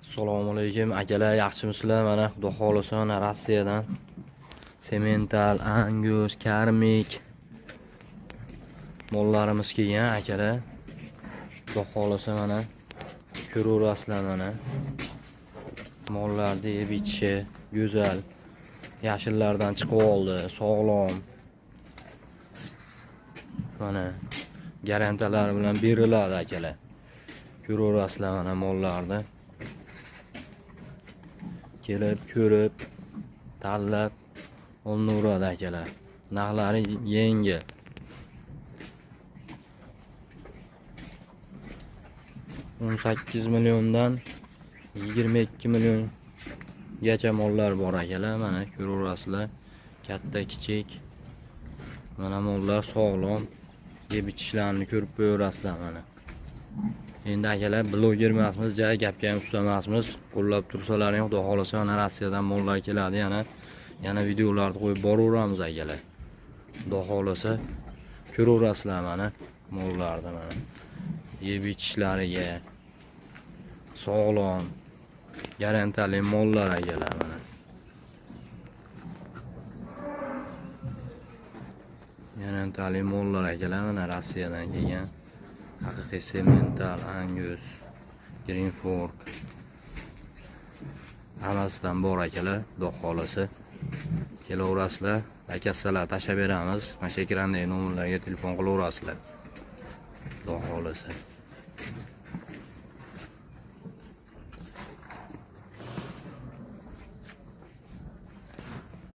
Assalomu alaykum akalar, yaxshimisizlar? Mana xudo xohlasa, mana Rossiyadan semental, angus, karmik mollarimiz kelgan akalar. Xudo xohlasa, mana ko'raverasizlar, mana mollarni yeb ichishi go'zal. Yashillardan chiqib oldi, sog'lom. Mana garantiyalar bilan beriladi akalar. Ko'raverasizlar mana mollarni. Kelib, ko'rib, tanlab olinaveradi akalar. Narxlari yengil. 18 milliondan 22 milliongacha mollar bor akalar. Mana ko'raverasizlar. Katta, kichik. Mana mollar sog'lom. Yeb ichishlarini ko'rib qo'yaverasizlar mana. Endi akalar, bloger emasmiz, ja gapga ham usta emasmiz. Qo'llab tursalaring, xudo xohlasa, mana Rossiyadan mollar keladi yana. Yana videolarni qo'yib boraveramiz akalar. Xudo xohlasa ko'raverasizlar mana mollarni mana. Yeb ichishlariga sog'lom, garantiyali mollar akalar mana. Garantiyali mollar akalar, mana Rossiyadan kelgan. Haqiqiy semental, angus, green fork hammasidan bor akalar, xudo xohlasa. Kelaverasizlar, kassalar tashlab beramiz. Mana shu ekrandagi nomerlarga telefon qilaverasizlar. Xudo xohlasa.